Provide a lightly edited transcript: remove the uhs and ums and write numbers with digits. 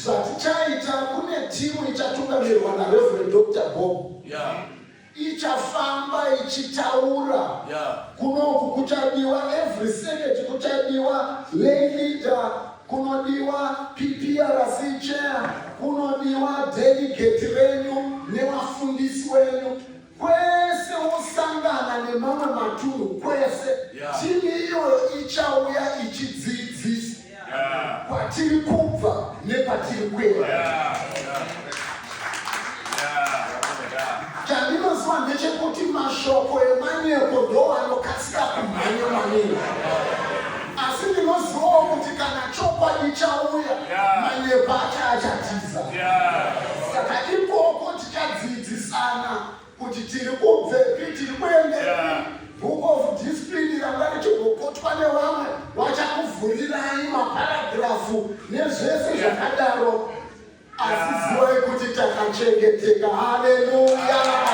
Zvatichaita, kune timu ichatungamirwa naReverend Dr Bob. Ichafamba ichitaura. Kunoku kuchadiwa every circuit, kuchadiwa lay leader, kunodiwa PPRC chair, kunodiwa delegate renyu nevafundisi wenyu kwese, wosangana nemamwe matunhu kwese. Timu iyoyo ichauya ichidzidzisa kwatiri kubva nekwatiri kuenda. Chandinoziva ndechekuti mashoko emanyepo ndo anokasika kumhanya maningi, asi ndinozivawo kuti kana chokwadi chauya, manyepo acho achatiza. Saka ikoko tichadzidzisana kuti tiri kubvepi, tiri kuendepi. Book of Discipline ranga richigokotwa nevamwe, vachakuvhurirai maparagrafu nezvese zvakadaro, asi zivai kuti takachengeteka. Haleluya!